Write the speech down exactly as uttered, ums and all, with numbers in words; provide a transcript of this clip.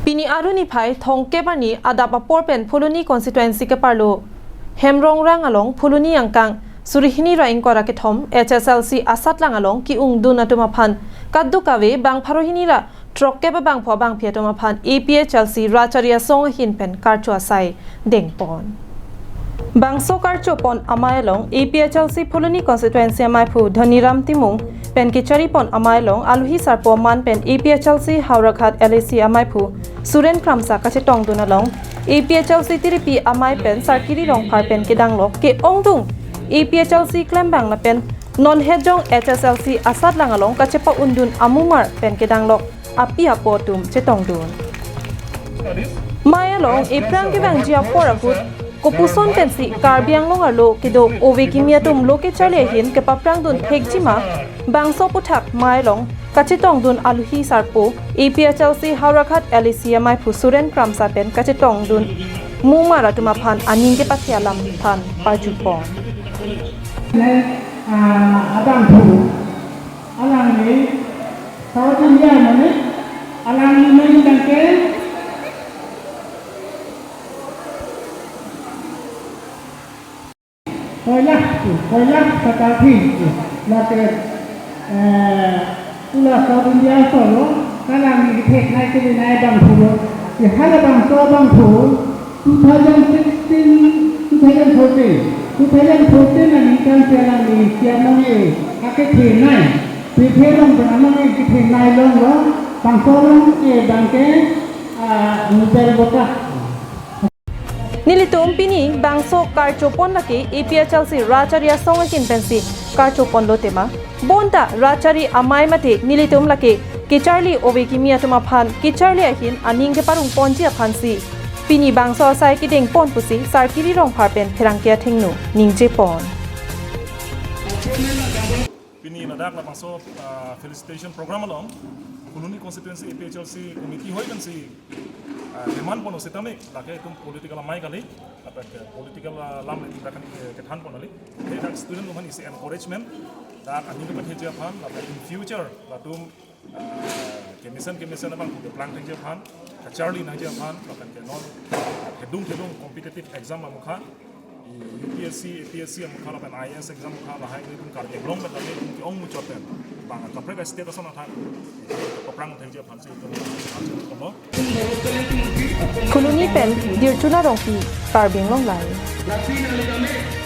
Pini arni phai thongkep arni adap apor pen Phuloni constituency keparlo Hemrongrang along Phuloni angkang suri hini ra ingkoi ra kethom H S L C asatlang along ke-ungdun atum aphan kadokave bang pharo hini ra throkkep abangphu abangphi atum aphan A P H L C Rachari Asong ahin pen karcho asai dengpon. Bangso karchopon amei along A P H L C Phuloni constituency ameiphu Dhaniram Timung pen kecharipon amei along aluhi sarpo aman pen A P H L C Howraghat L A C ameiphu Suren Kramsa kachetongdun along A P H L C tiripi amei pen Sarkiri Rongphar pen kedanglok ke-ongdung A P H L C klembang lapen non hetjong H S L C asatlang along kachepa-undun amumar pen kedanglok api apo atum chetongdun. Mei along ephrang kevangji apor ahut kopuson pensi Karbi Anglong arlo kedo ove kimi atum lo kecharli ahin kepaphrangdun thekji ma, bangso aphuthak mei along kachetongdun aluhi sarpo A P H L C Howraghat L A C ameiphu Suren Kramsa pen kachetongdun mumar atum aphan aning kepathe alam aphan parjupon. Ne, ah, abangphu, alangli South India mane, alangli mane tangke koila, koila kata thi, lake, eh, pula South India solo, kalangli kethek nai kethek nai abangphu lo, ke hala bangso abangphu, two thousand sixteen, two thousand fourteen, two thousand fourteen aningkan si alangli Siap Mong-e akethe nai, kethe along pen among-e kethe nai longlo, bangso along ke bangke, ah, Nobel bota. Nelitum pini bangso karchopon lake A P H L C Rachari Asong ahin pensi karchoponlo tema. Bonta Rachari amei mate nelitum lake kecharli ove kimi atum aphan kecharli ahin aning keparongponji aphansi pini bangso asai kedengpon pusi Sarkiri Rongphar pen pherangke athengno ningjepon. Pini ladak labangso, ah, felicitation program along Phuloni constituency A P H L C committee hoi pensi, ah, demand pon setame lake itum political amei kali, lapen ke political, ah, alam ladak ke, kethanpon kali. Ladak student atum aphan isi encouragement, dak aning kepatheji aphan, lapen in future latum, ah, kemesen kemesen abang keplang thekji aphan, kacharli nangji aphan, lapen ke non thedung thedung competitive exam amokha, U P S C, A P S C amokha lapen I A S exam amokha lahai nelitum Karbi Anglong pen kami ke-ong muchot pen bang kaprek state ason athak paphrang thekji aphansi itum kono. Phuloni pen Dirchuna Rongpi, Karbi Anglong Live.